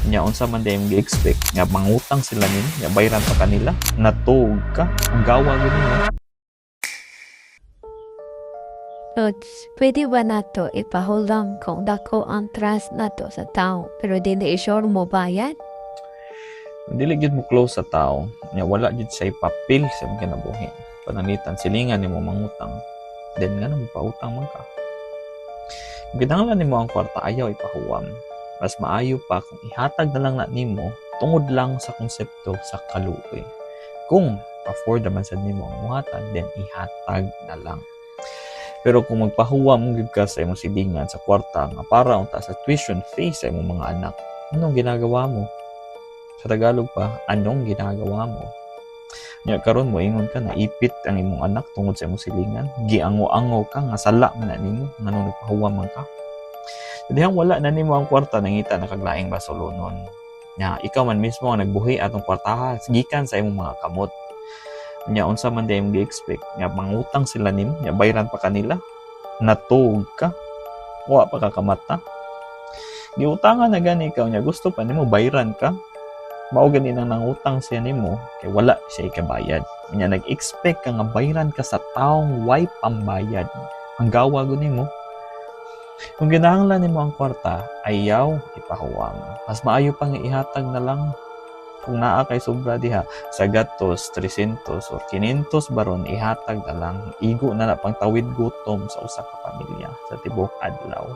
Nya unsa man diay imong gi-expect nga mangutang sila nimo, nya bayran pa kanila? Natuog ka, ang gawa gyud nimo. Lods, pwede ba nato ipahulam kung dako ang trust nato sa tao pero dili sure mo bayad? Kung dili gyud mo close sa tao, nya wala gyud siya papel sa imong kinabuhi. Pananglitan silingan nimo mangutang, then ngano pautang man ka? Kung kinahanglan nimo ang kwarta, ayaw ipahuwam. Mas maayo pa kung ihatag na lang na nimo tungod lang sa konsepto sa kaluoy. Kung afford naman sad nimo ang muhatag, then ihatag na lang. Pero kung magpahuwam gyud ka sa imong silingan sa kwarta nga para unta sa tuition fee sa imong mga anak, anong ginagawa mo? Sa Tagalog pa, anong ginagawa mo? Nya karon mo ingon ka naipit ang imong anak tungod sa imong silingan, giango-ango ka nga sala man na nimo nganong nagpahuwam man ka. Dihang wala na nimo ang kwarta, nangita na kag laing basolonon. Nya ikaw man mismo ang nagbuhi atong kwartaha gikan sa imong mga kamot. Nya unsa man diay imong gi-expect nga mangutang sila nimo, nya bayran pa kanila? Natuog ka, wa pa ka kamata. Giutangan na gani ikaw, nya gusto pa nimo bayran ka. Mao gani nang nangutang siya nimo kay wala siya ikabayad. Nya nag-expect ka nga bayran ka sa taong way pambayad. Ang gawa gud nimo. Kung ginahanglan nimo ang kwarta, ayaw ipahuwam. Mas maayo pa nga ihatag na lang. Kung naa kay sobra diha sa gatos, 300 or 500 baron, ihatag na lang. Igo na na pang tawid gutom sa usa ka pamilya sa tibuok adlaw.